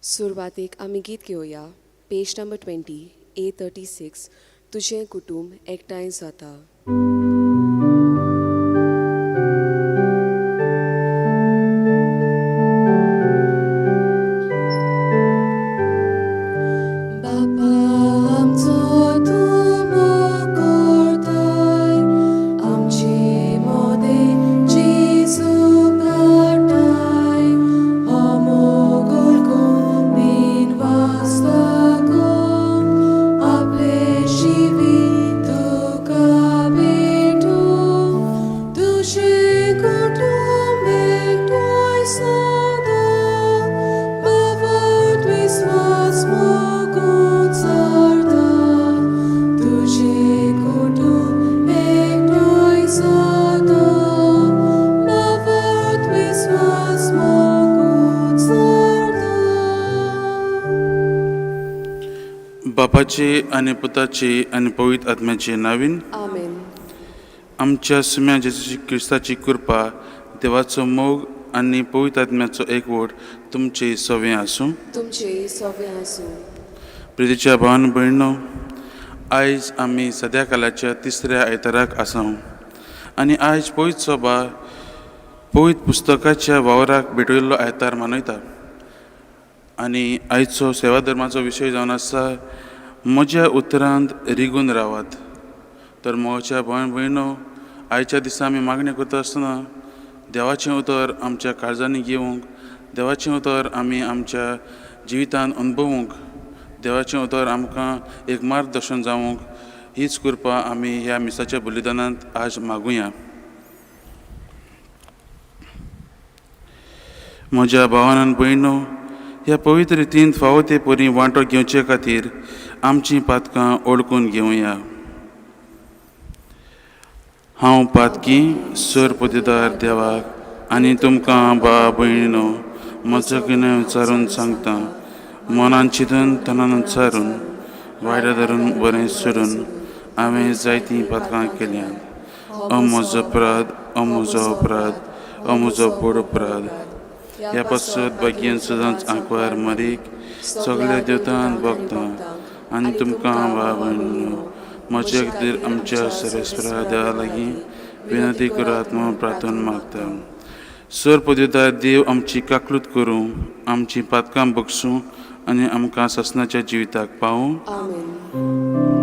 सुरवातेक आमी गीत घेवया. पेज नंबर 20, A 36, तुजें कुटूंब एकठांय जाता. बापा आमचो तूं मोग करताय, आमचे मोदें जेजूक धाडटाय, हो मोग उलगून दिनवास लागून आपलें जिवीत तुका भेटूं, तुजें कुटूंब एकठांय सदां, भावार्थ विस्वास मोग उचारता, तुजें कुटूंब एकठांय सदां, भावार्थ विस्वास मोग उचारता. बापाचे आनी पुताचे आनी पवित्र आत्म्याचे नावीन. आमेन. आमच्या सुम्या जेजू क्रिस्ताची कृपा, देवाचो मोग आनी पवित्र आत्म्याचो एकवट तुमचे सवे आसूं. तुमचे सोबे आसूं. प्रितीच्या भावान भयणो, आयज आमी सद्या कालाच्या तिसऱ्या आयताराक आसा आनी आयज पवित्र सभा पवित्र पुस्तकाच्या वावराक भेटयल्लो आयतार मनयता. आनी आयचो सेवा धर्माचो विशय जावन आसा, म्हज्या उतरांत रिगून रावात. तर म्हज्या भावान भयणो, आयच्या दिसा आमी मागणें करता आसतना देवाचें उतर आमच्या काळजांनी घेवंक, देवाचें उतर आमी आमच्या जिवितांत अणभवूंक, देवाचें उतर आमकां एक मार्गदर्शन जावंक, हीच कृपा आमी ह्या मिसाच्या बलिदानांत आज मागुया. म्हज्या भावान आनी भयणो, ह्या पवित्र रितींत फावो ते परी वांटो घेवचे खातीर आमचीं पातकां ओळखून घेवया. हांव पातकी सर पतिदार देवाक आनी तुमकां भाव भयणीनो म्हजो कितें विचारून सांगता, मनान चिंतून तनान उच्चारून वायट धरून बरें सोडून हांवें जायतीं पातकां केल्यांत. अ म्हजो अपराध, अ म्हजो अपराध, अ म्हजो व्हड अपराध. ह्या पासत भाग्यान सदांच आंकवार मरीक, सगल्या देवतांत भोगता आनी तुमकां भाव भयणीनो म्हजे खातीर आमच्या सर्वेस्परा देवा लागीं विनंती करात म्हूण प्रार्थना मागता. सर पदवीदार देव आमची काकलूत करूं, आमची पातकां बगसूं आनी आमकां सासणाच्या जिविताक पावूं. आमेन.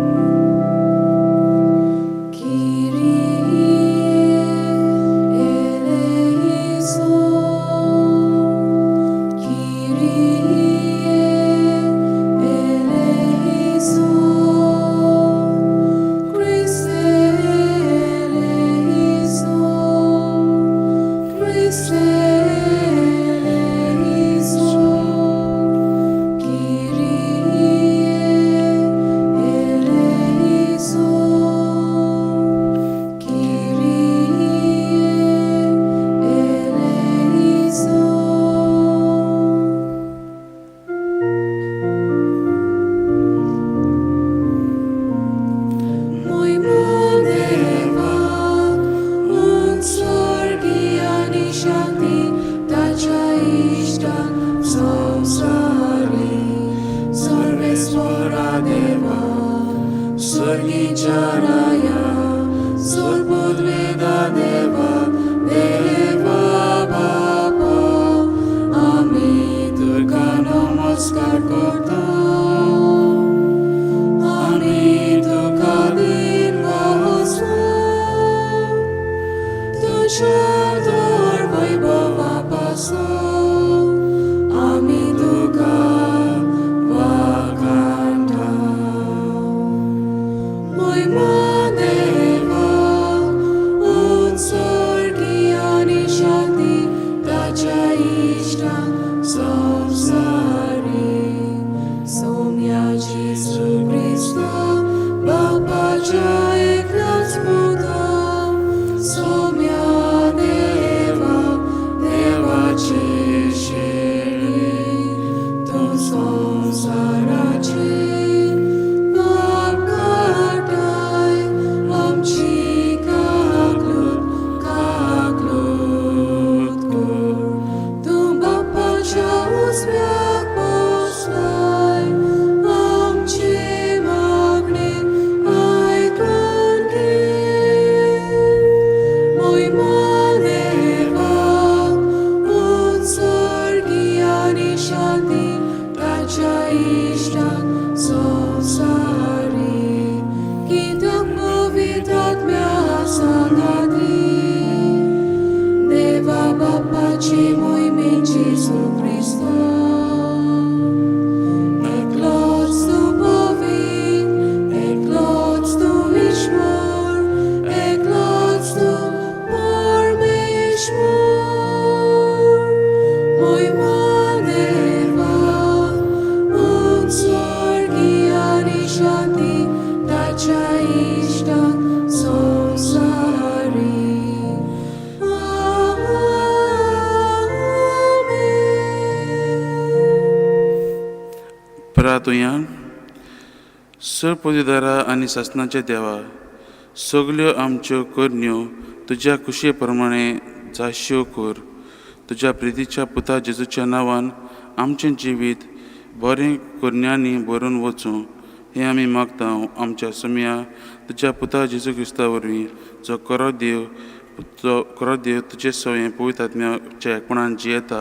सरपदीदारा आनी सासणाच्या देवा, सगल्यो आमच्यो करण्यो तुज्या कुशे प्रमाणे जाश्यो कर. तुज्या प्रितीच्या पुता जेजूच्या नांवान आमचें जिवीत बरें करण्यांनी भरून वचूं हें आमी मागता. आमच्या सुमया तुज्या पुता जेजू क्रिस्ता वरवीं, जो खरो देव, जो खरो देव, तुजे सवयें पवित्र आत्म्याच्या एकपणान जियेता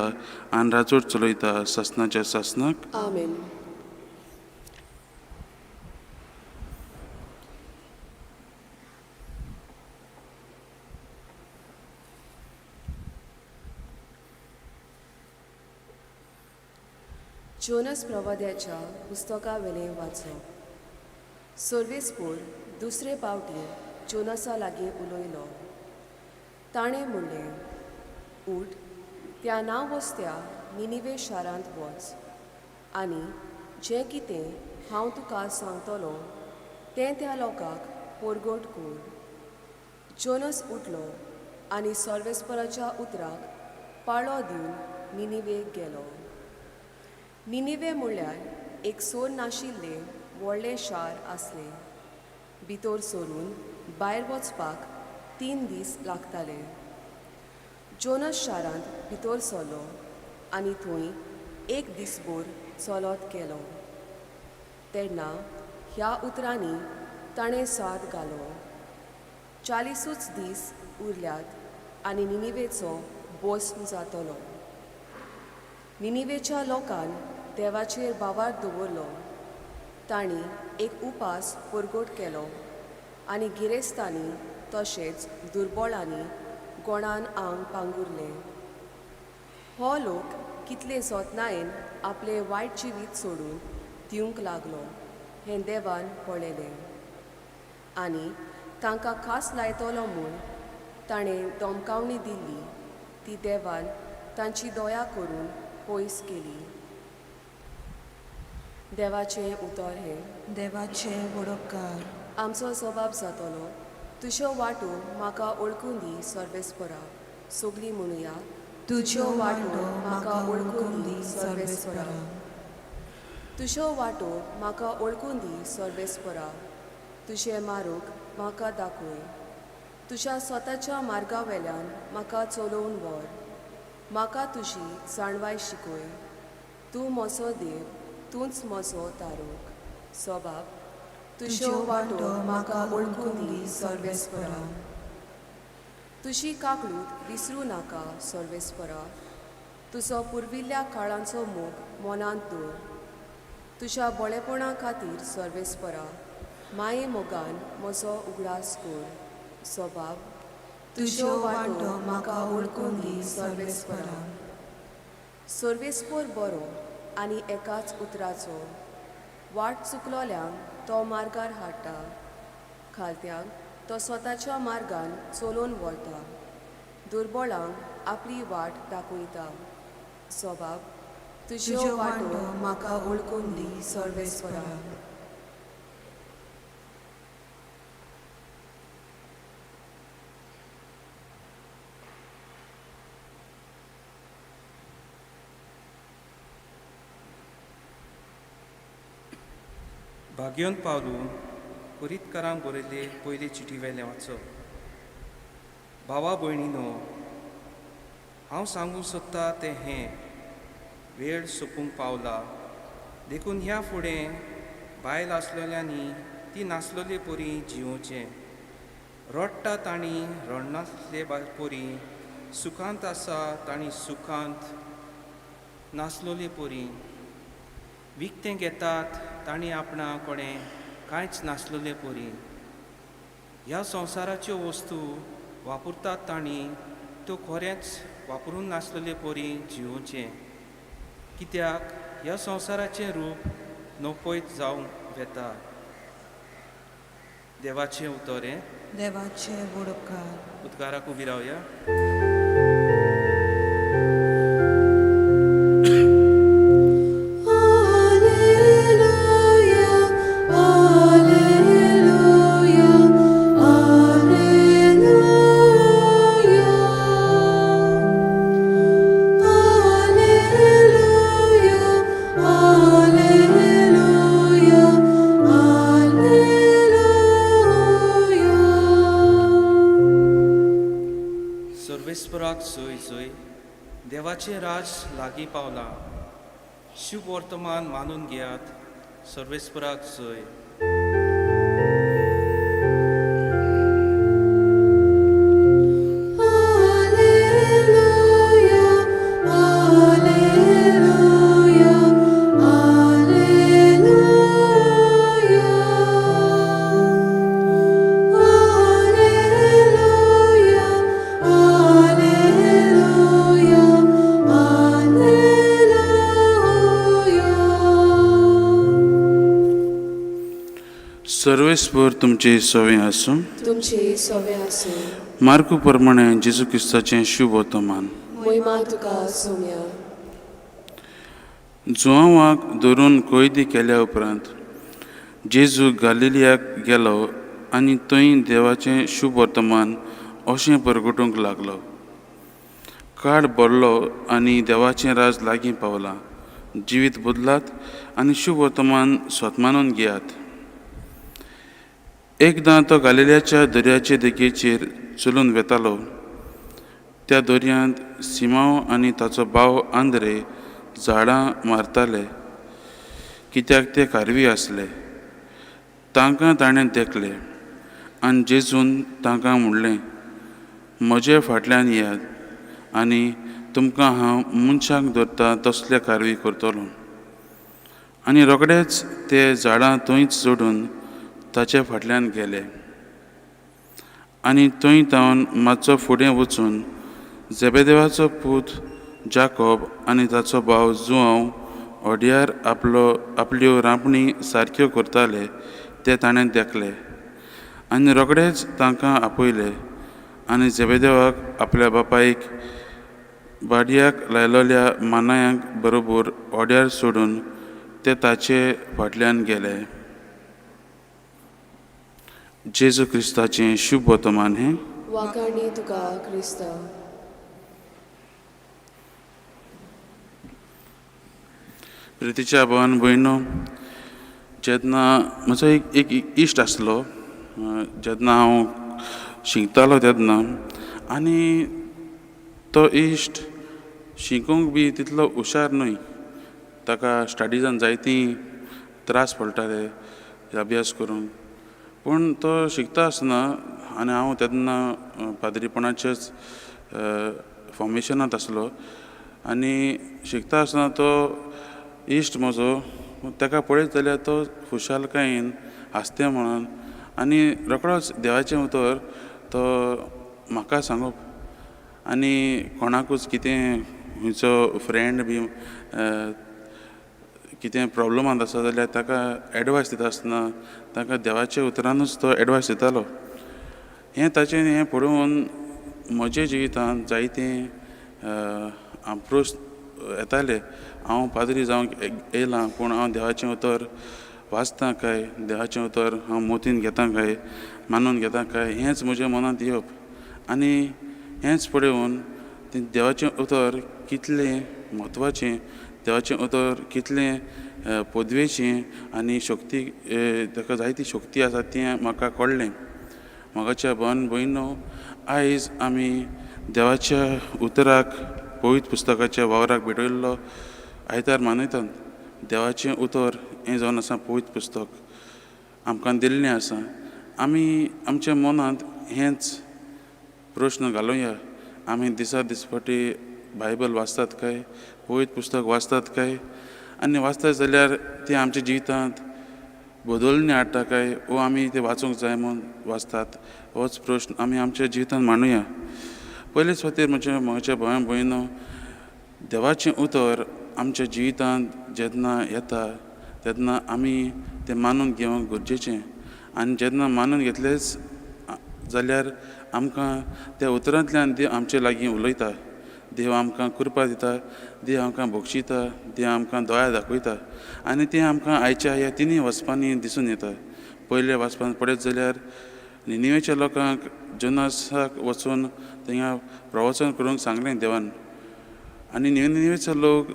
आनी राजवट चलयता सासणाच्या सासणाक. आमेन. जोनस प्रवाद्याच्या पुस्तका वेलें वाचप. सर्वेस्पोर दुसरे पावटी जोनसा लागीं उलयलो. ताणें म्हणलें, उठ, त्या नांव वस्त्या निनिवे शारांत वच आनी जें कितें हांव तुका सांगतलो तें त्या लोकांक परगट कर. जोनस उठलो आनी सर्वेस्पराच्या उतराक पाळो दिवन निनिवेक गेलो. निनिवे म्हणल्यार एक सोर नाशिल्लें व्हडलें शार आसलें. भितर सरून भायर वचपाक 3 दीस लागताले. जोनस शारांत भितर सरलो आनी थंय एक दीसभर चलत गेलो. तेन्ना ह्या उतरांनी ताणें साद घालो, 40ूच दीस उरल्यात आनी निनिवेचो भस्म जातलो. निनिवेच्या लोकान देवाचेर भावार्थ दवरलो. तांणी एक उपास परगट केलो आनी गिरेस्तांनी तशेंच दुर्बळांनी गोणान आंग पांगुरलें. हो लोक कितले जतनायेन आपलें वायट जिवीत सोडून दिवंक लागलो हें देवान पळयलें आनी तांकां खास लायतलो म्हूण ताणें धमकावणी दिल्ली ती देवान तांची दया करून पयस केली. देवाचें उतर हें. देवाचें वडोपकार. आमचो जबाब जातलो, तुज्यो वाटो म्हाका वळखून दी सर्वेस्परा. सगळीं म्हणुया. तुज्यो वाटो म्हाका वळखून दी सर्वेस्परा. तुज्यो वाटो म्हाका वळखून दी सर्वेस्परा, तुजें मार्ग म्हाका दाखय. तुज्या स्वताच्या मार्गा वेल्यान म्हाका चलोवन व्हर, म्हाका तुजी जाणवाय शिकय. तूं म्हजो देव, तूंच म्हजो तारक. सोबाब. तुज्यो वाटो म्हाका वळखून दी सर्वेस्परा. तुजी काकळूत विसरूं नाका सर्वेस्परा, तुजो पुर्विल्ल्या काळांचो मोग मनांत दवर. तुज्या बळेपणा खातीर सर्वेस्परा, माये मोगान म्हजो उगडास कर. सोबाब. तुज्यो वाटो म्हाका वळखून दी सर्वेस्परा. सर्वेस्पोर बरो आनी एकाच उतराचो, वाट चुकलोल्यांक तो मार्गार हाडटा. खालत्यांक तो स्वताच्या मार्गान चलोवन व्हरता, दुर्बळांक आपली वाट दाखयता. सोबाब. तुज्यो तुज्यो वाटो वाटो म्हाका वळखून दी सर्वेस्परा. भाग्योन पावलून कोरीतकारांक बरयल्ले पयले चिटी वेलें वाचप. भावा भयणीनो, हांव सांगूंक सोदता तें हें, वेळ सोंपूंक पावला. देखून ह्या फुडें बायल आसलेल्यांनी ती नासलेले परी जियोवचें. रडटा तांणी रडनासले परी, सुखांत आसा तांणी सुखांत नासलोले परी, विकतें घेतात तांणी आपणा कडेन कांयच नासलेले परी, ह्या संवसाराच्यो वस्तू वापरतात तांणी त्यो खरेंच वापरून नासलेले परी जियोवचें. कित्याक ह्या संवसाराचें रूप नपयत जावंक वेता. देवाचें उतर हें. देवाचें वडोपकार. उद्गाराक उबी रावया. Alleluia, Alleluia, Alleluia. Alleluia, Alleluia, Alleluia. सर्वेस्पराक जय जय. देवाचें राज लागीं पावलां. शुभ वर्तमान मानून घेयात. सर्वेस्पराक जय. Alleluia, Alleluia, Alleluia. Alleluia, Alleluia, Alleluia. सर्वेस्पर तुमचे सवे आसूं. तुमचे सवे आसूं. मार्कू प्रमाणे जेजू क्रिस्ताचें शुभ वर्तमान. मोहिमा तुका सोम्या. जुआंवाक धरून कैदी केल्या उपरांत जेजू गालिलियाक गेलो आनी थंय देवाचें शुभ वर्तमान अशें परगटूंक लागलो. काळ भरलो आनी देवाचें राज लागीं पावलां. जिवीत बदलात आनी शुभ वर्तमान स्वत मानून घेयात. एकदां तो गालिलियाच्या दर्याचे देगेचेर चलून वेतालो. त्या दर्यांत सिमांव आनी ताचो भाव आंद्रे झाडां मारताले, कित्याक ते खारवी आसले. तांकां ताणें देखले आनी जेजून तांकां म्हणलें, म्हजे फाटल्यान येयात आनी तुमकां हांव मनशांक धरता तसले खारवी करतलो. आनी रोखडेच ते झाडां थंयच सोडून ताचे फाटल्यान गेले. आनी थंय तावन मातसो फुडें वचून जेबेदेवाचो पूत जाकोब आनी ताचो भाव जुआंव होड्यार आपलो आपल्यो रांपणी सारक्यो करताले ते ताणें देखले आनी रोखडेच तांकां आपयले. आनी जेबेदेवाक आपल्या बापायक बाडयाक लायलोल्या मानायांक बरोबर होड्यार सोडून ते ताचे फाटल्यान गेले. जेजू क्रिस्ताचें शुभ वर्तमान हें. वाखाणी तुका क्रिस्ता. प्रितीच्या भावान भयणो, जेन्ना म्हजो एक एक इश्ट आसलो, जेन्ना हांव शिकतालो तेन्ना, आनी तो इश्ट शिकूंक बी तितलो हुशार न्हय. ताका स्टडिजान जायतीं त्रास पडटाले अभ्यास करूंक. पूण तो शिकता आसतना आनी हांव तेन्ना पाद्रीपणाचेच फॉर्मेशनांत आसलो आनी शिकता आसतना तो इश्ट म्हजो ताका पळयत जाल्यार तो खुशालकायेन हांसते म्हणून आनी रोखडोच देवाचें उतर तो म्हाका सांगप आनी कोणाकूच कितें खंयचो फ्रेंड बी कितें प्रोब्लमांत आसा जाल्यार ताका एडवायस दिता आसतना ताका देवाच्या उतरानूच तो एडवायस दितालो. हें ताचें हें पळोवन म्हज्या जिवितांत जायते प्रस्न येताले. हांव पाद्री जावंक येयलां पूण हांव देवाचें उतर वाचतां काय, देवाचें उतर हांव मतीन घेता काय, मानून घेता काय, हेंच म्हज्या मनांत येवप. आनी हेंच पळोवन देवाचें उतर कितलें म्हत्वाचें, देवाचें उतर कितलें पदवेचें आनी शक्ती, ताका जायती शक्ती आसा तें म्हाका कळ्ळें. मोगाच्या भावान भयणो, आयज आमी देवाच्या उतराक पवित्र पुस्तकाच्या वावराक भेटयल्लो आयतार मनयतात. देवाचें उतर हें जावन आसा पवित्र पुस्तक आमकां दिल्लें आसा. आमी आमच्या मनांत हेंच प्रश्न घालुया, आमी दिसा दिसपटी बायबल वाचतात काय, पवित्र पुस्तक वाचतात काय, आनी वाचतात जाल्यार तें आमच्या जिवितांत बदलणी हाडटा काय, वो आमी तें वाचूंक जाय म्हूण वाचतात, होच प्रश्न आमी आमच्या जिवितांत मांडुया. पयले सुवातेर म्हज्या म्हज्या भावां भयणो, देवाचें उतर आमच्या जिवितांत जेन्ना येता तेन्ना आमी तें मानून घेवंक गरजेचें. आनी जेन्ना मानून घेतलेच जाल्यार आमकां त्या उतरांतल्यान देव आमचे लागीं उलयता, देव आमकां कृपा दिता, देव आमकां बक्षिता, देव आमकां दोळ्या दाखयता. आनी तें आमकां आयच्या ह्या तिनूय वचपांनी दिसून येता. पयल्या वाचपान पळयत जाल्यार निनिवेच्या लोकांक जोनासाक वचून थिंगा प्रवचन करूंक सांगलें देवान. आनी निनिवेचो लोक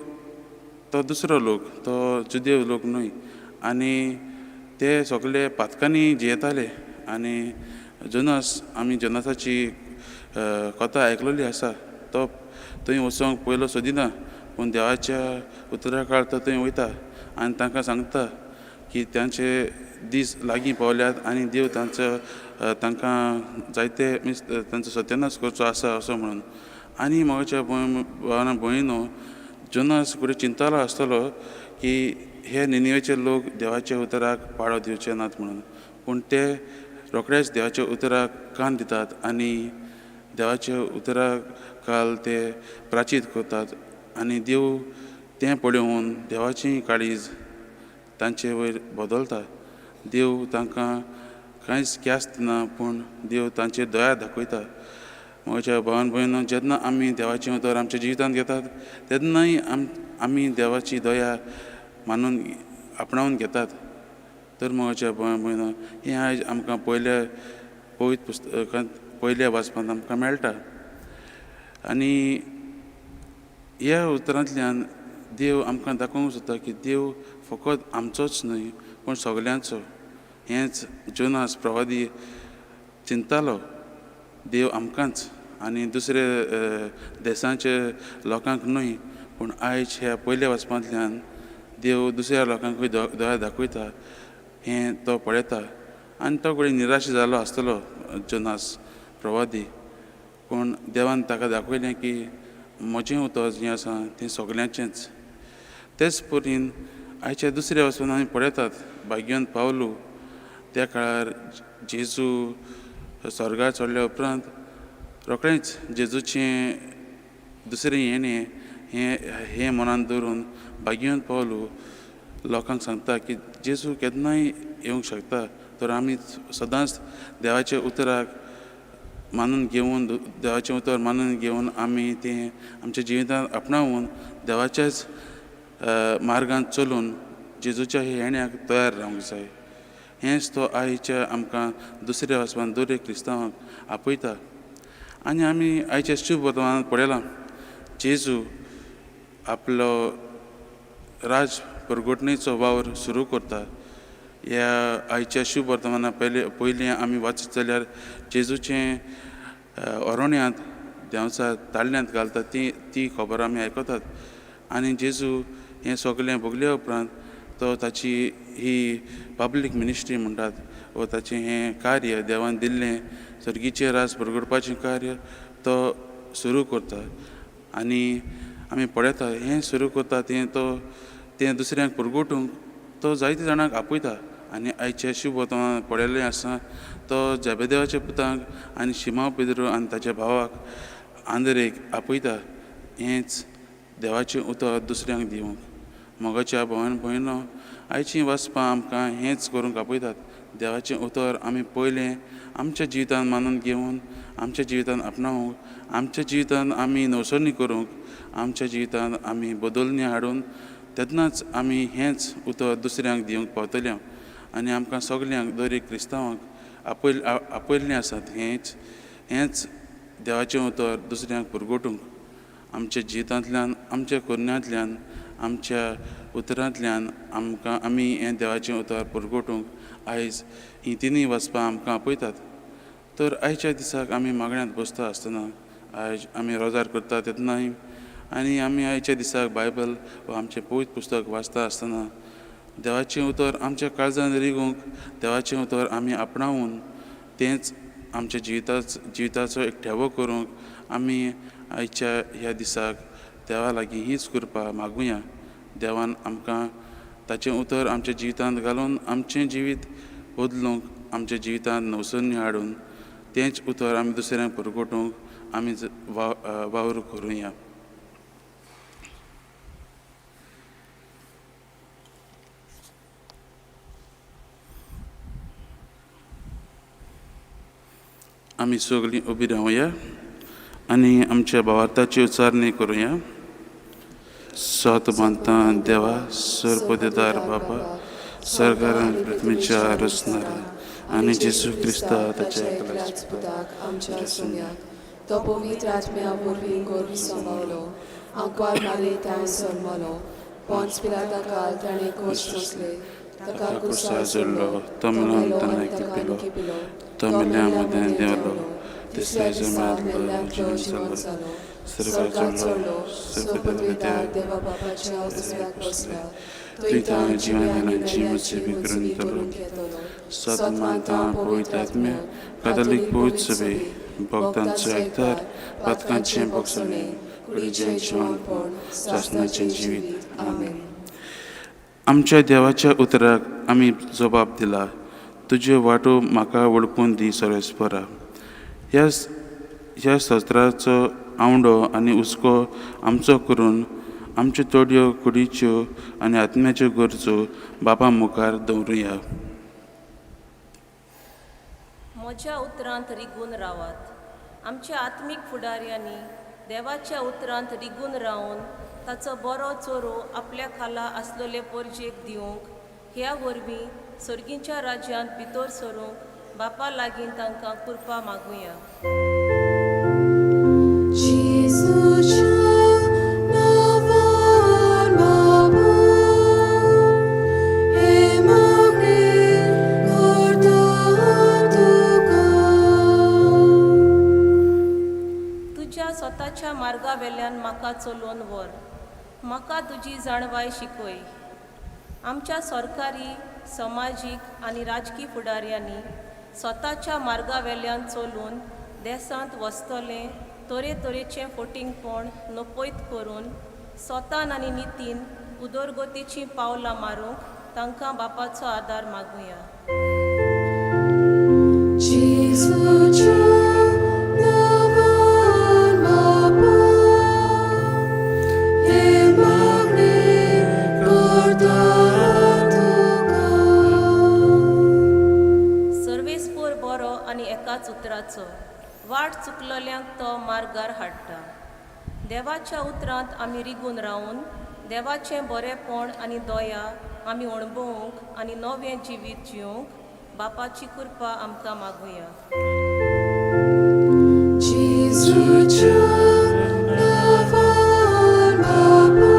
तो दुसरो लोक, तो जुदेव लोक न्हय, आनी ते सगळे पातकांनी जियेताले. आनी जोनास, आमी जोनासाची कथा आयकलेली आसा. तो थंय वचोंक पयलो सोदिना पूण देवाच्या उतरा काळ तो थंय वयता आनी तांकां सांगता की तांचे दीस लागीं पावल्यात आनी देव तांचो तांकां जायते मिन्स तांचो सत्यानाश करचो आसा असो म्हणून. आनी म्हज्या भावान भयणीनो, जोनास फुडें चिंतालो आसतलो की हे निनिवेचे लोक देवाच्या उतराक पाळो दिवचे नात म्हणून, पूण ते रोखडेच देवाच्या उतराक कान दितात आनी देवाच्या उतराक काल ते प्राचीत करतात आनी देव तें पळोवन देवाची काळीज तांचे वयर बदलता. देव तांकां कांयच ख्यास्त दिना पूण देव तांचेर दया दाखयता. म्हज्या भावान भयणीनो, जेन्ना आमी देवाचें उतर आमच्या जिवितांत घेतात तेन्नाय आमी देवाची दया मानून आपणावन घेतात. तर म्हज्या भावान भयणीनो, हें आयज आमकां पयल्या पवित्र पुस्तकांत पयल्या वाचपांत आमकां मेळटा. आनी ह्या उतरांतल्यान देव आमकां दाखोवंक सोदता की देव फकत आमचोच न्हय पूण सगल्यांचो. हेंच जोनास प्रवादी चिंतालो, देव आमकांच आनी दुसरे देशांचे लोकांक न्हय, पूण आयज ह्या पयल्या वाचपांतल्यान देव दुसऱ्या लोकांकूय दया दाखयता हें तो पळयता. आनी तो घडये निराश जालो आसतलो जोनास प्रवादी, पूण देवान ताका दाखयलें की म्हजें उतर जें आसा तें सगल्यांचेंच. तेच परीन आयच्या दुसऱ्या वचून आमी पळयतात भाग्यवंत पावलू त्या काळार जेजू स्वर्गार चडल्या उपरांत रोखडेंच जेजूचें दुसरें येणें हें हें मनांत दवरून भाग्यवंत पावलू लोकांक सांगता की जेजू केन्नाय येवंक शकता, तर आमी सदांच देवाच्या उतराक मानून घेवन, देवाचें उतर मानून घेवन आमी तें आमच्या जिवितांत आपणावन देवाच्याच मार्गान चलून जेजूच्या येण्याक तयार रावंक जाय. हेंच तो आयच्या आमकां दुसऱ्या वचपान दर एक क्रिस्तांवाक आपयता. आनी आमी आयच्या शुभ वर्तमानांत पळयलां जेजू आपलो राज परगटणेचो वावर सुरू करता. ह्या आयच्या शुभ वर्तमाना पयलीं आमी वाचत जाल्यार जेजूचें अरण्यांत देंवचार ताळ्यांत घालता ती ती खबर आमी आयकतात. आनी जेजू हें सगलें भोगल्या उपरांत तो ताची ही पब्लीक मिनिस्ट्री म्हणटात वा ताचें हें कार्य देवान दिल्लें सर्गीचें राज परगटपाचें कार्य तो सुरू करता. आनी आमी पळयता हें सुरू करता तें तो तें दुसऱ्यांक परगटूंक तो जायते जाणांक आपयता. आनी आयचे शुभ वर्तमानांत पळयल्लें आसा तो जेबेदेवाच्या पुतांक आनी शिमांव पेद्रू आनी ताच्या भावाक आंद्रेक आपयता. हेंच देवाचें उतर दुसऱ्यांक दिवंक. मोगाच्या भावान भयणो, आयचीं वाचपां आमकां हेंच करूंक आपयतात. देवाचें उतर आमी पयलें आमच्या जिवितांत मानून घेवन आमच्या जिवितांत आपणावंक, आमच्या जिवितांत आमी नवसरणी करूंक, आमच्या जिवितांत आमी बदलणी हाडून तेन्नाच आमी हेंच उतर दुसऱ्यांक दिवंक पावतले. आनी आमकां सगल्यांक दर एक क्रिस्तांवांक आपयल्लें आसात हेंच हेंच देवाचें उतर दुसऱ्यांक पुरगोटूंक. आमच्या जिवितांतल्यान, आमच्या करण्यांतल्यान, आमच्या उतरांतल्यान आमकां आमी हें देवाचें उतर पुरगोटूंक आयज हीं तिनूय वचपां आमकां आपयतात. तर आयच्या दिसाक आमी मागण्यांत बसता आसतना, आयज आमी रोजार करता तेन्नाय आनी आमी आयच्या दिसाक बायबल वा आमचें पवित्र पुस्तक वाचता आसतना देवाचें उतर आमच्या काळजान रिगूंक, देवाचें उतर आमी आपणावून तेंच आमच्या जिविताचो एक ठेवो करूंक आमी आयच्या ह्या दिसाक देवा लागीं हीच कृपा मागुया. देवान आमकां ताचें उतर आमच्या जिवितांत घालून आमचें जिवीत बदलूंक, आमच्या जिवितांत नवसरणी हाडून तेंच उतर आमी दुसऱ्यांक परगटूंक आमी वावर करुया. आमी सगळीं उबी रावया आनी आमच्या भावार्थाची उच्चारणी करुया. सत बांदता देवा सरपदेदार बाबा, सरकारान पृथ्वीच्या रचणारा आनी जेजू क्रिस्ता ताच्या एकल्याच पुताक आमच्या सोम्याक तो पवित्र आत्म्या वरवीं गर्भ सांबावलो, आंकवार मारी ताणें जल्मलो, पोंच पिलाता काल ताणें कोश सोंसले, ताका कुर्सा जोडलो, तो मेलो आनी ताणें किपिलो, तो मेल्या मदें देंवलो, तिसऱ्या दिसा मेल्ल्यांतलो जिवंत जालो, स्वर्गात चडलो, सर्वपदवीदार देवा बापाच्या उजव्याक बसला, थंय ताण जिव्या आनी मेल्ल्यांची मुजबी करून घेतलो. सत मानता पवित्र आत्म्या, कातोलीक पवित्र सभे, भक्तांचो एकदार, पातकांचें भोगसणें, कुडीचें जिवनपण, सासणाचें जिवीत. आमेन. आमच्या देवाच्या उतराक आमी जबाब दिला. तुज्यो वाटो म्हाका वळखून दी सर्वेस्परा. ह्या सत्राचो आवंडो आनी हुस्को आमचो करून आमच्यो तोडयो कुडीच्यो आनी आत्म्याच्यो गरजो बापा मुखार दवरुया. म्हज्या उतरांत रिगून रावात. आमच्या आत्मीक फुडाऱ्यांनी देवाच्या उतरांत रिगून रावन ताचो बरो चोरो आपल्या खाला आसलेले पोरजेक दिवंक, ह्या वरवीं सर्गीच्या राज्यांत भितर सरूंक बापा लागीं तांकां कृपा मागुया. जेजूच्या नांवान बाबा, हें मागणें करता तुका. तुज्या स्वताच्या मार्गा वेल्यान म्हाका चलोवन व्हर, म्हाका तुजी जाणवाय शिकय. आमच्या सरकारी, समाजीक आनी राजकी फुडाऱ्यांनी स्वताच्या मार्गा वेल्यान चलून देसांत वसतलें तरेतरेचें फटींगपण नपयत करून स्वतान आनी नितीन उदरगतीचीं पावलां मारूंक तांकां बापाचो आदार मागुया. जेजूच्या नांवान बाबा, हें मागणें करता तुका. सर्वेस्पोर बरो आनी एकाच उतराचो, वाट चुकलल्यांक तो मार्गार हाडटा. देवाच्या उतरांत आमी रिगून रावन देवाचें बरेंपण आनी दया आमी अणभवूंक आनी नवें जिवीत जिवंक बापाची कृपा आमकां मागुया. जेजूच्या नांवान बाबा,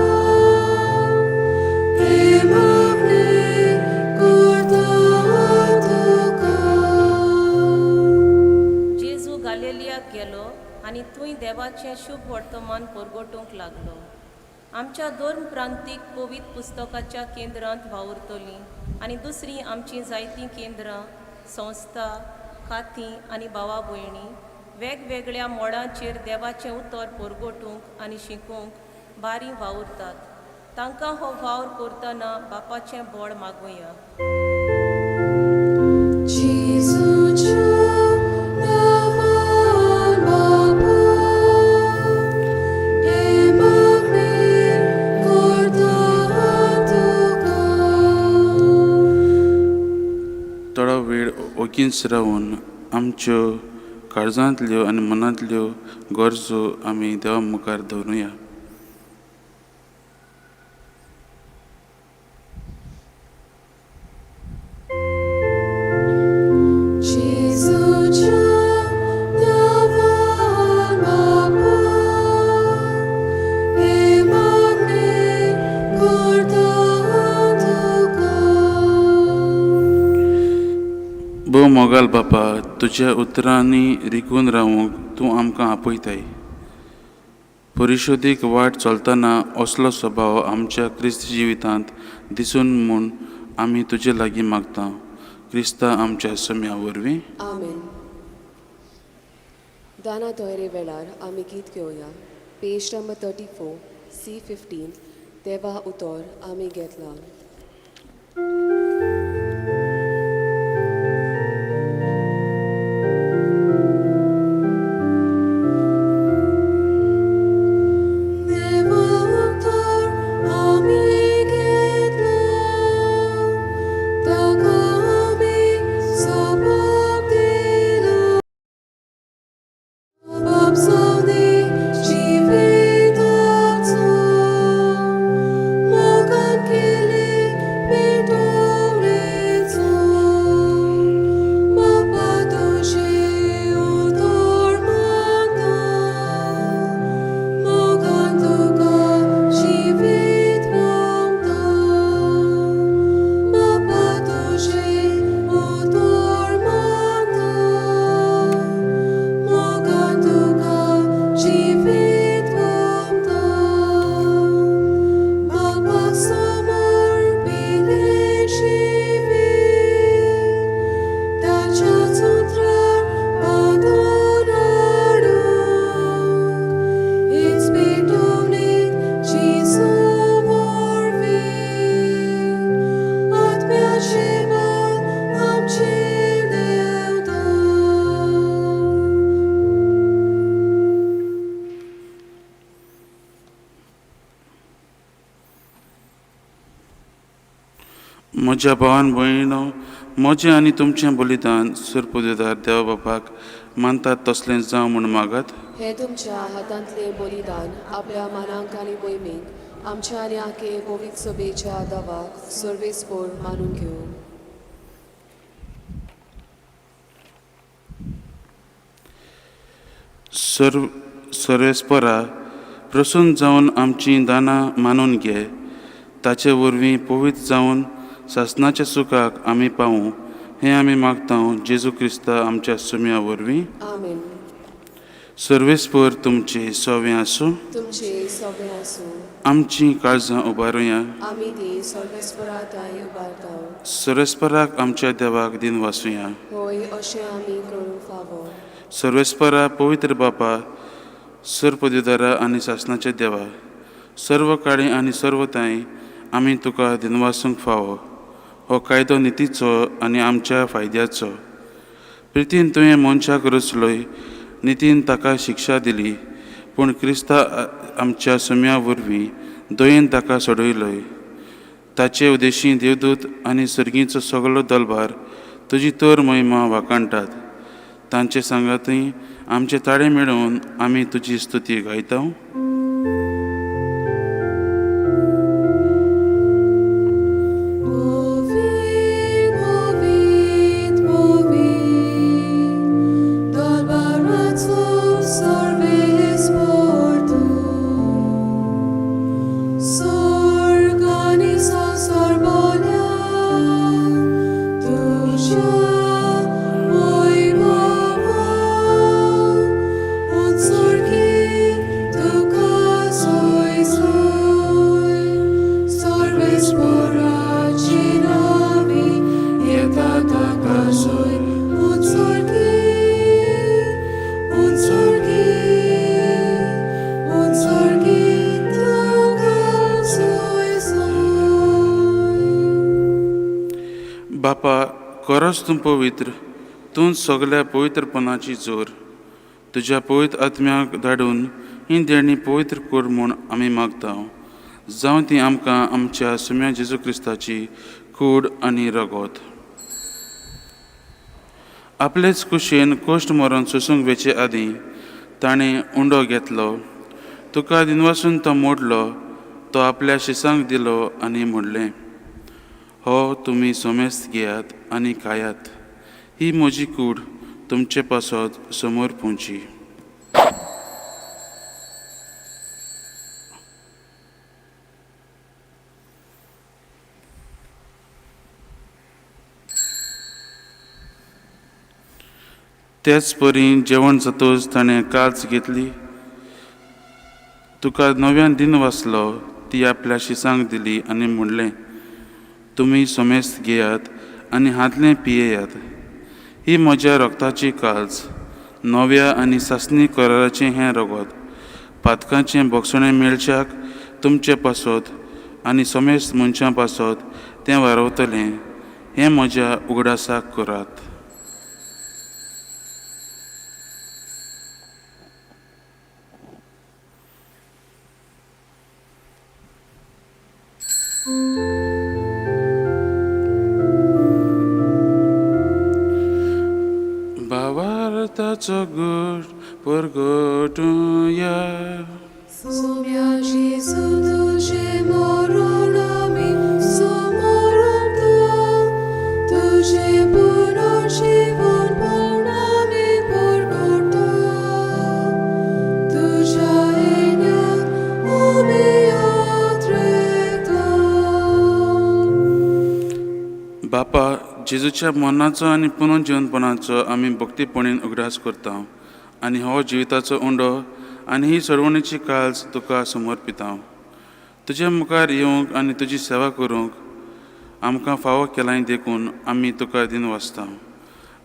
हें मागणें करता तुका. जेजू गालेलियाक गेलो आनी थंय देवाचें शुभ वर्तमान परगटूंक लागलो. आमच्या धर्म प्रांतीक पवित्र पुस्तकाच्या केंद्रांत वावुरतलीं आनी दुसरीं आमचीं जायतीं केंद्रां, संस्था, खातीं आनी भावा भयणी वेगवेगळ्या मोडांचेर देवाचें उतर परगटूंक आनी शिकोवंक बारी वावुरतात. तांकां हो वावर करतना बापाचें बळ मागुया. जेजूच्या नांवान बाबा, हें मागणें करता तुका. थोडो वेळ ओगीच रावन आमच्यो काळजांतल्यो आनी मनांतल्यो गरजो आमी देवा मुखार दवरुया. जेजूच्या नांवान बाबा, हें मागणें करता तुका. भोव मोगाल बापा, तुज्या उतरांनी रिगून रावूंक तूं आमकां आपयताय. परिशोदीक वाट चलतना असलो स्वभाव आमच्या क्रिस्त जिवितांत दिसून म्हूण आमी तुजे लागीं मागता, क्रिस्ता आमच्या सम्या वरवीं. आमेन. दाना तोयरे वेळार आमी गीत घेवया. पेज नंबर 34, C 15, देवा उतर आमी घेतला. देवा उतर आमी घेतला, ताका आमी सोबाब दिला. बाप जावंदी जिविताचो, मोगान केली म्हज्या भावान भयणीनो, म्हजें आनी तुमचें बलिदान सुरपुदेदार देवा बापाक मानतात तसलें जावं म्हूण मागात. हे तुमच्या हातांतलें बलिदान आपल्या मानांक आनी मोहिमेक आमच्या आनी आखे पवित्र सभेच्या दावाक सर्वेस्पोर मानून घेवं. सर्व सर्वेस्परा प्रसन्न जावन आमचीं दानां मानून घे, ताचे वरवीं पवित्र जावन सासणाच्या सुखाक आमी पावूं हें आमी मागता जेजू क्रिस्ता आमच्या सुम्या वरवीं. आमेन. सर्वेस्पर तुमचे सोवें आसूं. तुमचे सगळे आसूं. आमचीं काळजां उबारुया. आमी ती सर्वेस्परा ताई उबारता. सर्वेस्पराक आमच्या देवाक दिन वासुया. होय, अशें आमी करूंक फावो. सर्वेस्परा पवित्र बापा, सर्पदिदारा आनी सासणाच्या देवा, सर्व काळी आनी सर्व ताई आमी तुका दिनवासूंक फावो. हो कायदो नितीचो आनी आमच्या फायद्याचो. प्रितीन तुवें मनशाक रचलोय, नितीन ताका शिक्षा दिली, पूण क्रिस्ता आमच्या सुम्या वरवीं दयेन ताका सोडयलोय. ताचे उदेशी देवदूत आनी सर्गीचो सगलो दलबार तुजी तर महिमा वाखाणटात. तांचे सांगातूय आमचे ताळे मेळोवन आमी तुजी स्तुती गायता. Movit, movit, movit, dolbarazzo sorves portu. Sorganisa sorbola, tuja moimama, unsorgi tuka soi soi, sorves poracinavi, yetata soi, unsorgi, unsorgi, unsorgi tuka soi soi. बापा, खरोच तूं पवित्र, तूं सगल्या पवित्रपणाची जोर. तुज्या पवित्र आत्म्याक धाडून ही देणी पवित्र कर म्हूण आमी मागता. जावं ती आमकां आमच्या सुम्या जेजू क्रिस्ताची कूड आनी रगत. आपलेच कुशेन कोश्ट मरण सोसूंक वेचे आदीं ताणें उंडो घेतलो, तुका दिनवासून तो मोडलो, तो आपल्या शिसांक दिलो आनी म्हणलें, हो तुमी समेस्त घेयात आनी खायात, ही म्हजी कूड तुमचे पासत समोर पुंची. तेच परी जेवण जातकच ताणें काल्च घेतली, तुका नव्यान दिन वाचलो, ती आपल्या शिसांक दिली आनी म्हणलें, तुमी समेस्त घेयात आनी हातलें पियेयात, ही म्हज्या रक्ताची काल्च, नव्या आनी सासणी कराराचें हें रगत, पातकांचें भोगसणें मेळच्याक तुमचे पासत आनी समेस्त मनशां पासत तें वारवतलें, हें म्हज्या उगडासाक करात. भावार्थाचो गुण परगटुया. Sumia Jesu तुझे मरण आमी समोरता, तुझे पुनर्जीवन पण आमी परगटा, तुझ्या येण्याक आमी आत्रेता. बापा, जेजूच्या मरणाचो आनी पुनर्जीवनपणाचो आमी भक्तीपणीन उगडास करता आनी हो जिविताचो उंडो आनी ही सोडवणीची काळज तुका समर्पिता. तुज्या मुखार येवंक आनी तुजी सेवा करूंक आमकां फावो केलाय देखून आमी तुका दिन वाचता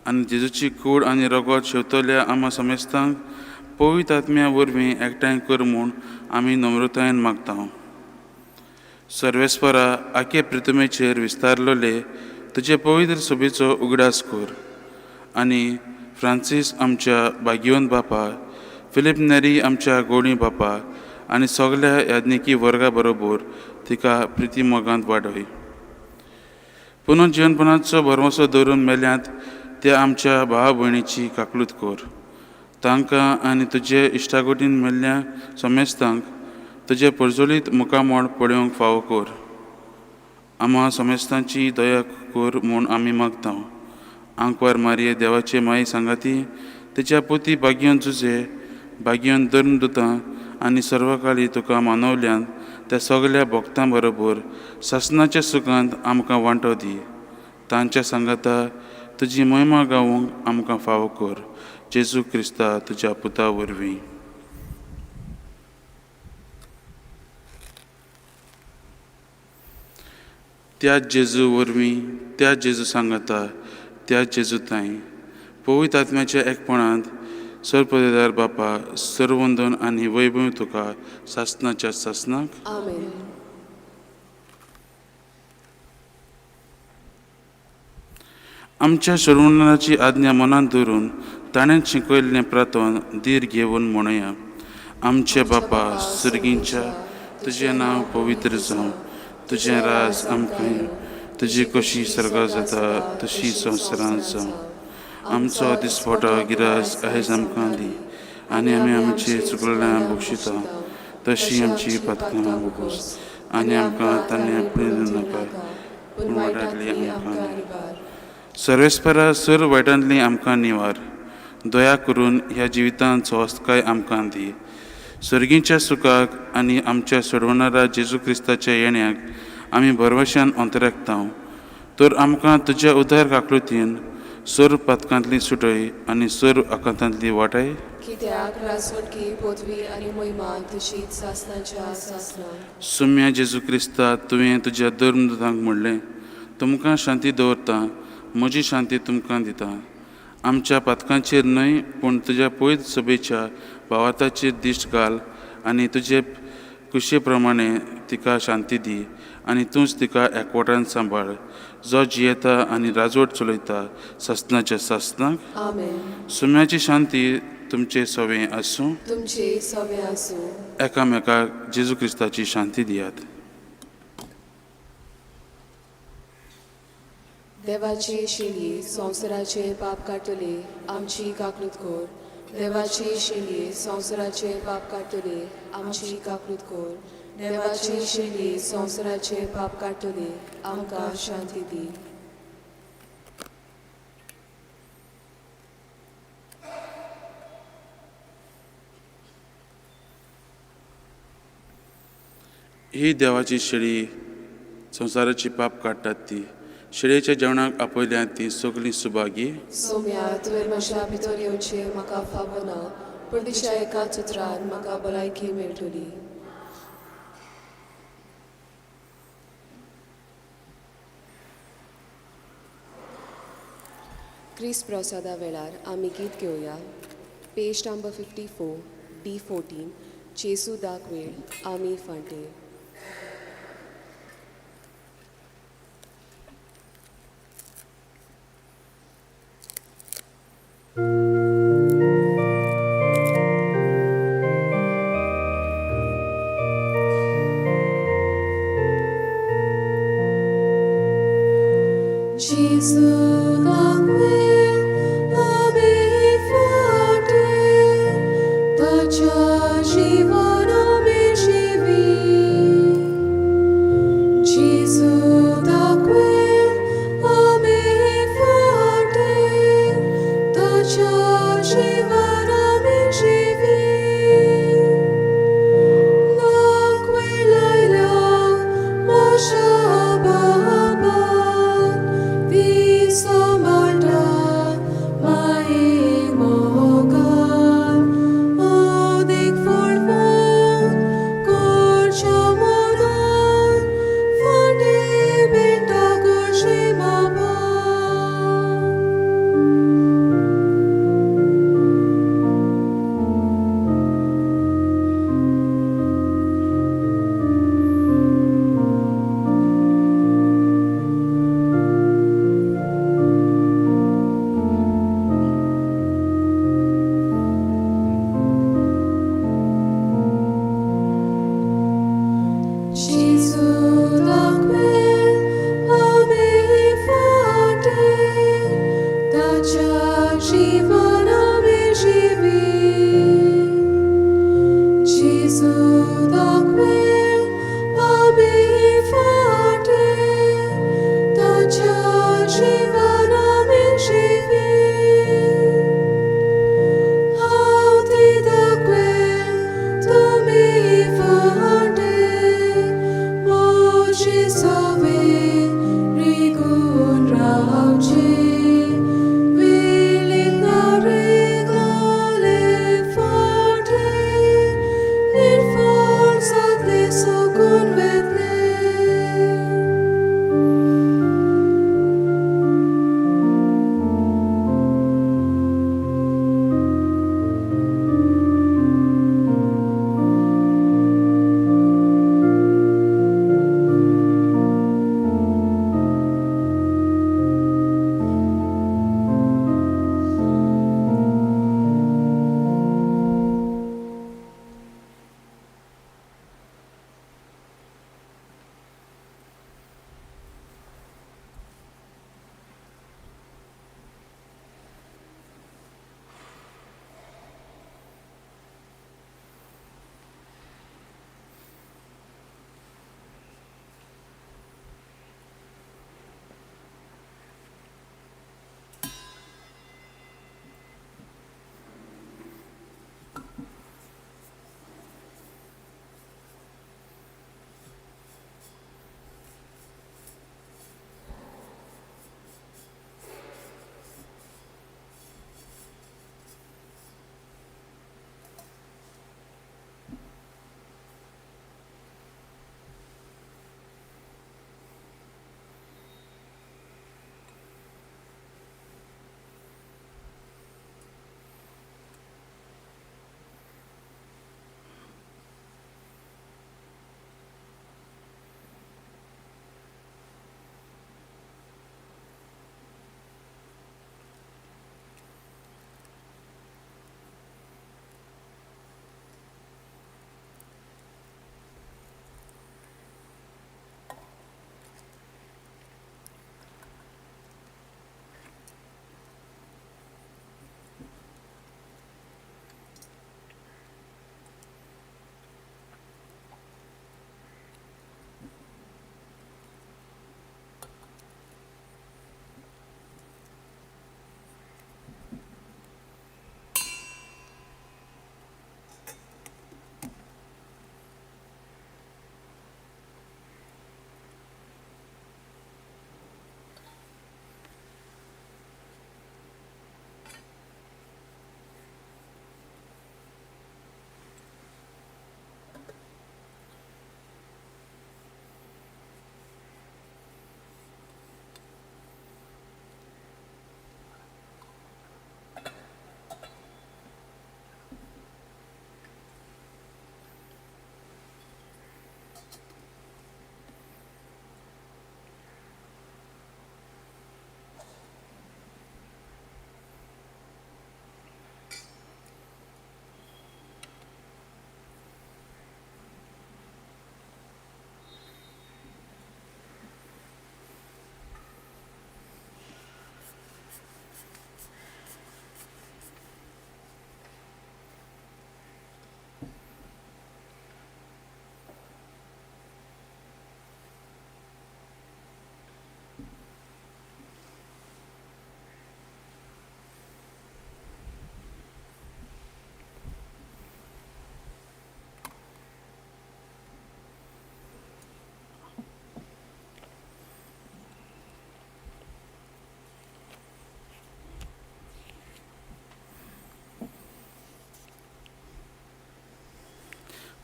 आनी जेजूची कूड आनी रगत शेवतल्या आमा समेस्तांक पवित्र आत्म्या वरवीं एकठांय कर म्हूण आमी नम्रतायेन मागता. सर्वेस्परा आखे प्रितमेचेर विस्तारलेले तुजे पवित्र सभेचो उगडास कर आनी फ्रांसीस आमच्या भाग्यवंत बापा, फिलीप नेरी आमच्या गोडी बापा आनी सगल्या याज्ञिकी वर्गा बरोबर तिका प्रिती मोगांत वाडय. पुनर्जिवनपणाचो भरवंसो दवरून मेल्यांत त्या आमच्या भाव भयणीची काकलूत कर. तांकां आनी तुजे इश्टागोटीन मेल्ल्या समेस्तांक तुजें परजळीत मुखामळ पळोवंक फावो कर. आमा समेस्तांची दया कर म्हूण आमी मागता. आंकवार मारये देवाचे माई सांगाती तिच्या पुती भाग्यान जुजे भाग्यान धर्म दुतां आनी सर्वकाळी तुका मानवल्यान त्या सगल्या भक्तां बरोबर सासणाच्या सुखांत आमकां वांटो दी. तांच्या सांगाता तुजी महिमा गावूंक आमकां फावो कर. जेजू क्रिस्ता तुज्या पुता वरवीं. त्या जेजू वरवीं, त्या जेजू सांगाता, त्या जेजू ताई पवित्र आत्म्याच्या एकपणांत सर्वपदेदार बापा सर्वंदन आनी वैभव तुका सासणाच्या सासणाक. आमेन. आमच्या शरवणाची आज्ञा मनांत धरून ताणें शिकयल्लें प्रार्थन धीर घेवन म्हणुया. आमचे बापा सर्गींच्या, तुजें नांव पवित्र जावं, तुजें राज आमकां येवं, तुजी कशी सर्गां जाता तशी संवसारांत जावं. आमचो दिसपटो गिरास आयज आमकां दी आनी आमी आमची चुकल्यां बक्षिता तशी आमची पातकां बोगोस आनी आमकां ताणें आपणे नाका पूण वायटांतली आमकां निवार. सर्वेस्परा सर वायटांतली आमकां निवार. दया करून ह्या जिवितांत स्वस्थकाय आमकां दी. सर्गीच्या सुखाक आनी आमच्या सोडवणारा जेजू क्रिस्ताच्या येण्याक आमी भरवशान अंतरागता. तर आमकां तुज्या उदार काकृतीन सर्व पातकांतली सुटय आनी सर्व आकांतांतली वाटाय. कित्याक राजवटकी पदवी आनी महिमा तुजीच सासणाच्या सासणां. सुम्या जेजू क्रिस्ता, तुवें तुज्या धर्मदूतांक म्हणलें, तुमकां शांती दवरता, म्हजी शांती तुमकां दिता. आमच्या पातकांचेर न्हय पूण तुज्या पयत सभेच्या भावार्थाचेर दिश्ट घाल आनी तुजे कुशे प्रमाणे तिका शांती दी आनी तूंच तिका एकवटान सांबाळ, जो जियेता आनी राजवट चलयता सासणाच्या सासणाक. आमेन. सुम्याची शांती तुमचे सवें आसूं. तुमचे सवें आसूं. एकामेकाक जेजू क्रिस्ताची शांती दियात. देवाची शेली संवसाराचे पाप काडटले आमची काकलूत कर. देवाची शेली संवसाराचे पाप काडटले आमची काकलूत कर. देवाची शेली संवसाराचे पाप काडटले आमकां शांती दी. ही देवाची शेळी संवसाराची पाप काडटात ती शेळयेच्या जेवणाक आपयल्या ती सगळीं सुभागी. सोम्या, तुवें म्हज्या भितर येवचें म्हाका फावना, पूण तुज्या एका चित्रान म्हाका भलायकी मेळटली. क्रिस्त प्रसादा वेळार आमी गीत घेवया. पेज नंबर 54 D14 जेजू दाखवेळ आमी फांटे. Gesù d'acque ami forte, tacia jivana mi jivi. Gesù d'acque ami forte, tacia jivana mi jivi. L'acque laila mosha baba.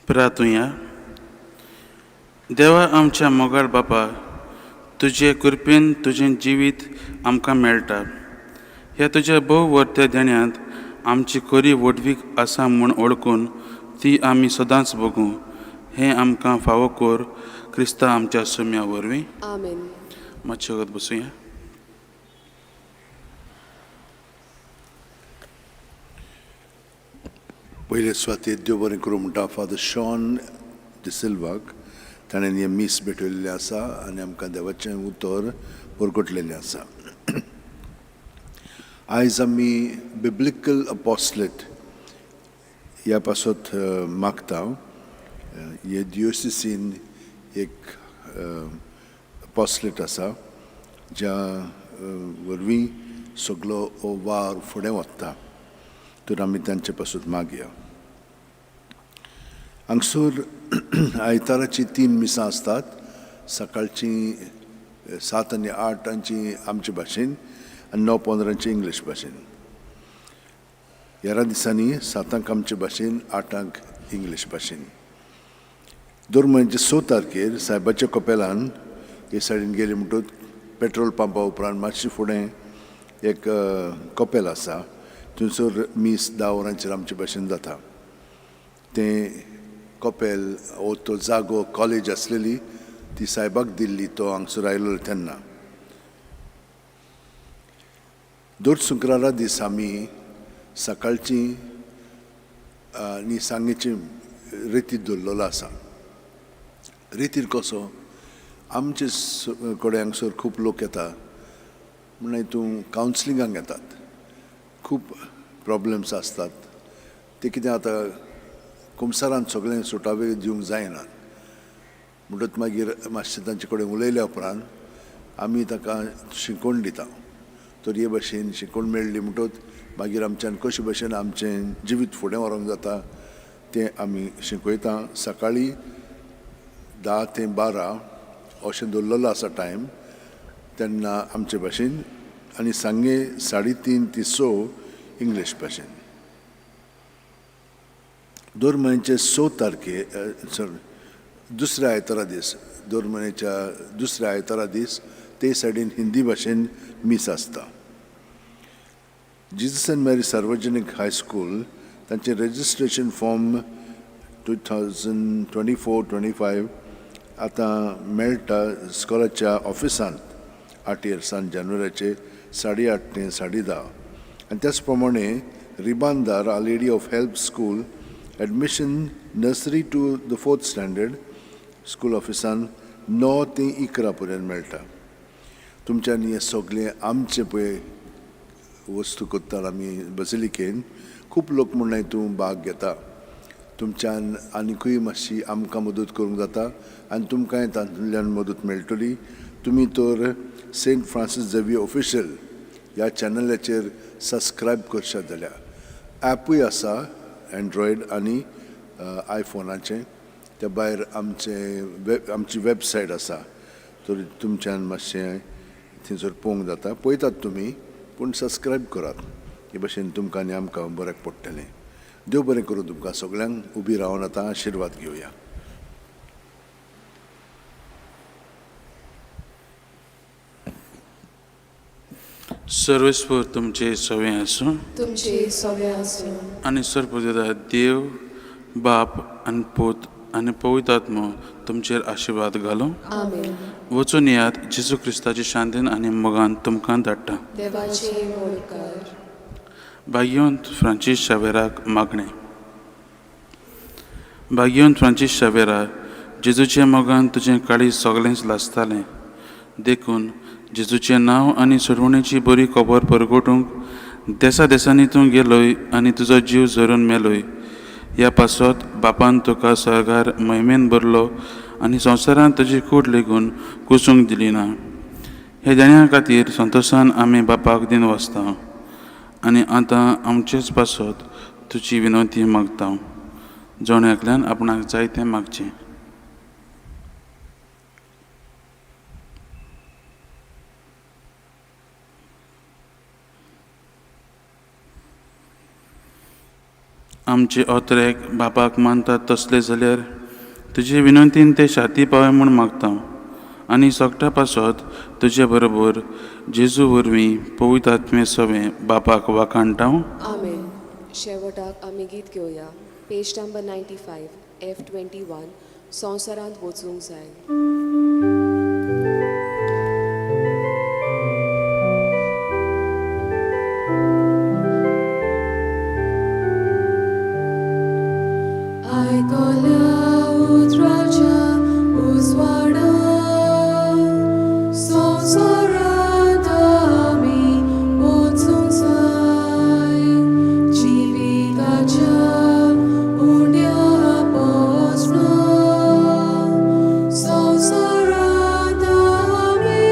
प्रातुया. देवा आमच्या मोगाळ बापा, तुजे कृपेन तुजें जिवीत आमकां मेळटा. ह्या तुज्या भोव वर्त्या देण्यांत आमची खरी व्हडवीक आसा म्हूण वळखून ती आमी सदांच भोगूं हें आमकां फावो कर क्रिस्ता आमच्या सोम्या वरवीं. आमेन. मातशें वगत बसुया. पयले सुवातेर देव बरें करूं म्हणटा फादर शॉन डिसिल्वाक. ताणें हें मीस भेटयल्लें आसा आनी आमकां देवाचें उतर परगटलेलें आसा. आयज आमी बिब्लिकल अपोस्लेट ह्या पासत मागता. हे दियोसिसीन एक अपोस्लेट आसा ज्या वरवीं सगलो हो वावर फुडें वता, तर आमी तांचे पासत मागया. हांगसर आयताराची 3 मिसां आसतात, सकाळची 7 आनी 8 आमचे भाशेन आनी 9:15 इंग्लीश भाशेन. ह्या दिसांनी 7 आमचे भाशेन, 8 इंग्लीश भाशेन. दर म्हयन्याचे 6 तारखेर सायबाच्या कपेलान हे सायडीन गेले म्हणटकूच पेट्रोल पंपा उपरांत मातशें फुडें एक कपेल आसा, थंयसर मीस 10 वरांचेर आमचे भाशेन जाता. तें कपेल वो तो जागो कॉलेज आसलेली ती सायबाक दिल्ली, तो हांगसर आयलो तेन्ना. दर शुक्रारा दीस आमी सकाळची आनी सांगेची रेतीर दवरलेलो आसा. रेतीर कसो आमचे कडेन हांगसर खूब लोक येता, म्हणल्यार हितून कावन्सिलिंगाक येतात, खूब प्रॉब्लम्स आसतात. ते कितें आतां कुमसारान सगळें सुटावे दिवंक जायना, म्हणटकच मागीर मातशें तांचे कडेन उलयल्या उपरांत आमी ताका शिकोवन दिता. तर हे भाशेन शिकोवन मेळ्ळी म्हणटकच मागीर आमच्यान कशे भशेन आमचें जिवीत फुडें व्हरूंक जाता तें आमी शिकयता. सकाळीं 10 ते 12 अशें दवरलेलो आसा टायम तेन्ना आमचे भाशेन, आनी सांगे 3:30 ते 6 इंग्लीश भाशेन. दर म्हयन्याचे 6 तारखे सॉरी दुसऱ्या आयतारा दीस, दर म्हयन्याच्या दुसऱ्या आयतारा दीस ते सायडीन हिंदी भाशेन मीस आसता. जीजस एंड मॅरी सार्वजनीक हायस्कूल तांचें रजिस्ट्रेशन फॉर्म 2024-25 आतां मेळटा स्कॉलाच्या ऑफिसांत 8 इयर्सान जानेवारीचे 8:30 ते 10:30. आनी त्याच प्रमाणे Ribandar our lady of help school admission nursery to the 4th standard school ऑफिसान 9 ते 11 पर्यंत मेळटा. तुमच्यांनी हें सगळें आमचें पळय वस्तू करता आमी बसिलिकेन खूब लोक म्हणून तूं भाग घेता, तुमच्यान आनिकूय मातशी आमकां मदत करूंक जाता आनी तुमकांय तातूंतल्यान मदत मेळटली. तुमी तर सेंट फ्रांसीस झेवियर ऑफिशियल ह्या चॅनलाचेर सबस्क्रायब करशात जाल्यार ॲपूय आसा एन्ड्रॉयड आनी आयफोनाचें, त्या भायर आमचे आमची वेबसायट आसा, तर तुमच्यान मातशें थंयसर पळोवंक जाता. पळयतात तुमी पूण सबस्क्रायब करात, हे भशेन तुमकां आनी आमकां बऱ्याक पडटलें. देव बरें करूं तुमकां सगळ्यांक. उबी रावन आतां आशिर्वाद घेवया. सर्वेस्पर तुमचे सवे आसूं, तुमचे सवे आसूं. आनी सर्वपदा देव बाप आनी पूत आनी पवित्र आत्मो तुमचेर आशिर्वाद घालूं. आमेन. वचून येयात, जेजू क्रिस्ताचे शांतीन आनी मोगान तुमकां धाडटा. देवाचे मोडकार. भाग्यवंत फ्रांसीस शावेराक मागणें. भाग्यवंत फ्रांसीस शावेरा, जेजूच्या मोगान तुजें काळीज सगळेंच लासतालें, देखून जेजूचें नांव आनी सोडवणेची बरी खबर परगटूंक देसा देसांनी तूं गेलोय आनी तुजो जीव झरून मेलोय. ह्या पासत बापान तुका सर्गार महिमेन भरलो आनी संवसारांत तुजी कूड लेगून कुसूंक दिली ना. हे देण्या खातीर संतोशान आमी बापाक दिन वाचता आनी आतां आमचेच पासत तुजी विनवती मागता. जण एकल्यान आपणाक जाय तें मागचें. आमचे ओतरेक बापाक मानतात तसले जाल्यार तुजे विनंतीन ते शाती पावय म्हूण मागता आनी सगटा पासत तुजे बरोबर जेजू वरवीं पवित्र आत्मे सवें बापाक वाखाणटा. आमेन. शेवटाक आमी गीत घेवया. पेज नंबर 95 F 21 संवसारांत वचूंक जाय. आयकल्या उतराच्या उजवाडा संवसारांत आमी वचूंक जाय जिविताच्या उण्या पसना संवसारांत आमी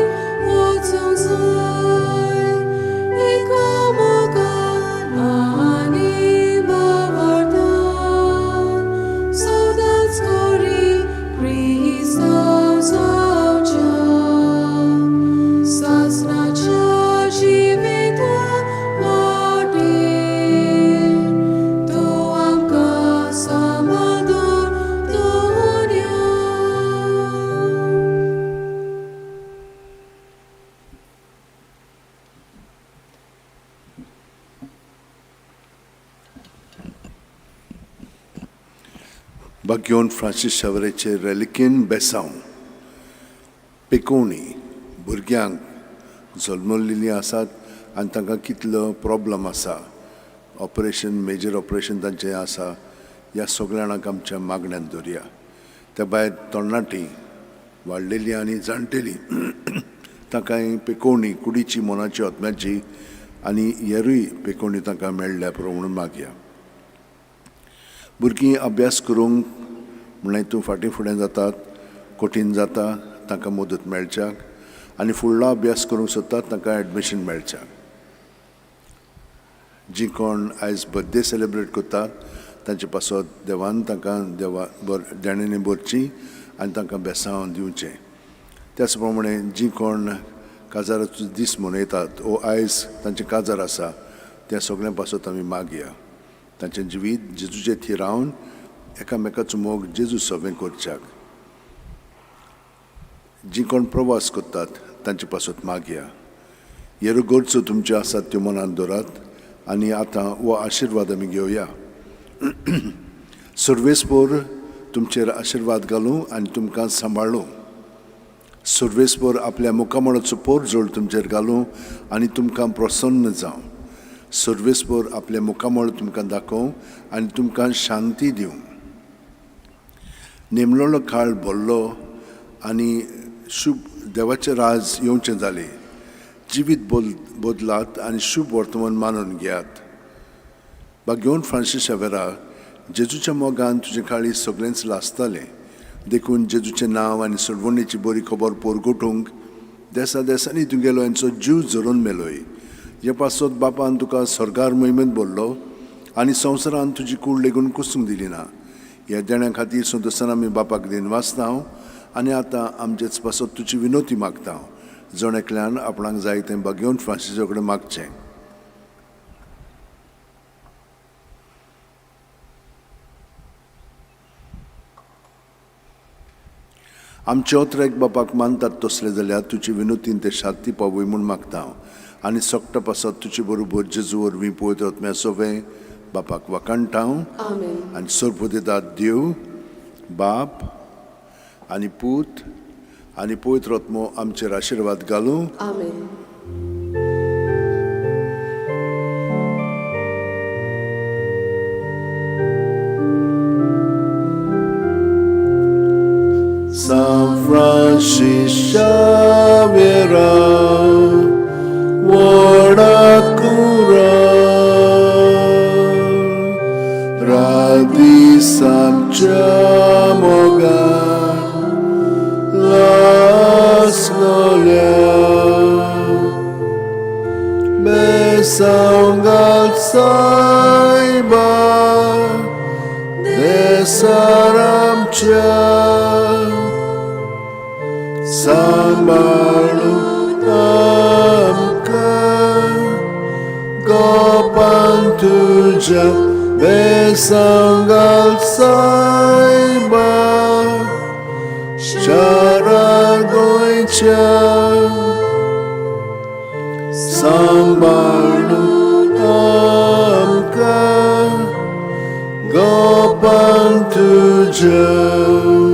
वचूंक जाय एकामेकान आनी भावार्थान सदांच करी क्रिस्तांव जावच्या सासणाच्या जिविता वाटेर तूं आमकां समाधान दवरया. बाग्योन फ्रांसीस शावरेचे रेलिकेन बेसांव पेकोवणी भुरग्यांक जल्मलेलीं आसात आनी तांकां कितलो प्रॉब्लम आसा, ऑपरेशन मेजर ऑपरेशन तांचें आसा, ह्या सगळ्या जाणांक आमच्या मागण्यान दवरया. त्या भायर तरणाटीं वाडलेलीं आनी जाणटेलीं तांकां पेकोवणी कुडीची मनाची आत्म्याची आनी हेरूय पेकोवणी तांकां मेळ्ळ्या पुरो म्हणून मागया. भुरगीं अभ्यास करूंक म्हणल्यार तूं फाटीं फुडें जातात, कठीण जाता, तांकां मदत मेळच्याक आनी फुडलो अभ्यास करूंक सोदतात तांकां एडमिशन मेळच्याक. जीं कोण आयज बर्थडे सेलेब्रेट करतात तांचे पासत देवान तांकां देवा देण्यांनी भरची आनी तांकां बेसांव दिवचें. त्याच प्रमाणे जीं कोण काजाराचो दीस मनयतात ओ आयज तांचें काजार आसा त्या सगळ्यां पासत आमी मागया. तांचें जिवीत जेजूचें थिरावन एकामेकाचो मोग जेजू सवें करच्याक. जीं कोण प्रवास करतात तांचे पासत मागया. ह्यो गरजो तुमच्यो आसात त्यो मनांत दवरात आनी आतां हो आशिर्वाद आमी घेवया. सर्वेस्पोर तुमचेर आशिर्वाद घालूं आनी तुमकां सांबाळूं. सर्वेस्पोर आपल्या मुखामळाचो पोरजोळ तुमचेर घालूं आनी तुमकां प्रसन्न जावं. सर्वेस्पोर आपल्या मुखामळ तुमकां दाखोवं आनी तुमकां शांती दिवं. नेमलोलो काळ भरलो आनी शुभ देवाचें राज येवचें जालें. जिवीत बदलात आनी शुभ वर्तमान मानून घेयात. बागेवन फ्रांसीस शावेरा जेजूच्या मोगान तुजें काळीज सगळेंच लासतालें, देखून जेजूचें नांव आनी सोडवणेची बरी खबर पोरगोटूंक देसा देसांनी तुगेलो हेंचो जीव झरोवन मेलोय. हे पासत बापान तुका स्वर्गार मोहिमेंत भरलो आनी संवसारान तुजी कूड लेगून कुसूंक दिली ना. ह्या देण्या खातीर संतोशान आमी बापाक दिनवासता हांव आनी आतां आमचेच पासत तुजी विनोती मागता हांव. जण एकल्यान आपणाक जाय तें बागेवन फ्रांसिसा कडेन मागचें. आमचे ओतरेक बापाक मानतात तसले जाल्यार तुजी विनोतीन ते शांती पावय म्हूण मागता हांव आनी सगटा पासत तुजे बरोबर जेजू वरवीं पवित्र आत्म्या सोवें बापाक वाखाणटा हांव. आमेन. आनी सर्वदिदात देव बाप आनी पूत आनी पवित्र आत्मो आमचेर आशिर्वाद घालूं. आमेन. San Francis Xavier, Wadakura, Radi Samchamogan, Lasnolia, Besangal Saiba, Desaramcha. सांबाळून आमकां गोपान तुज्या बेसांव घाल सायबा शारा गोंयच्या सांबाळून आमकां गोपान तुज्या.